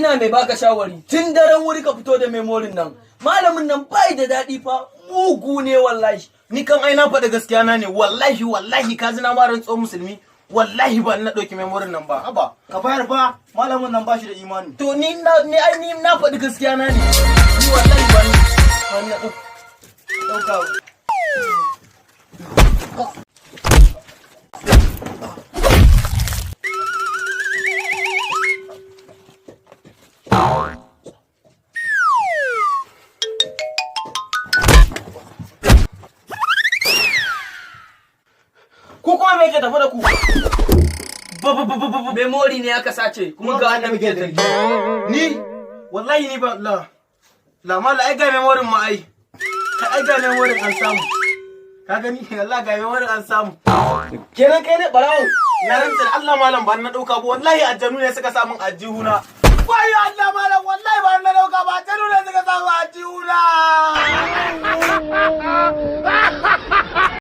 Ina mai baka shawari, tun daren wuri ka fito da memorin nan. Malamin nan bai da daɗi fa, mugu ne wallahi. Ni kan ai na faɗi gaskiya na ne, wallahi wallahi, ka ji na ma rantsuwar musulmi, wallahi ba na ɗauki memorin nan ba. Haba. Ka bayar fa, malamin nan ba shi da imani. To ni na ni ai ni na faɗi gaskiya na ne. Ni wallahi ba ni ba na ɗauka ba. Ku kuma me yake tafi da ku? Ba ba ba ba ba. Memory ne aka sace, kuma ga wanda muke zargi. Ni wallahi ni ba la la mala, ai ga memorin ma, ai ai ga memorin an samu. Ka gani, Allah, ga memorin an samu. Kenan kai ne barawon? Na rantsa da Allah malam, ba na dauka ba, wallahi aljanu ne suka samun aljihuna. Wayo Allah malam, wallahi ba na dauka.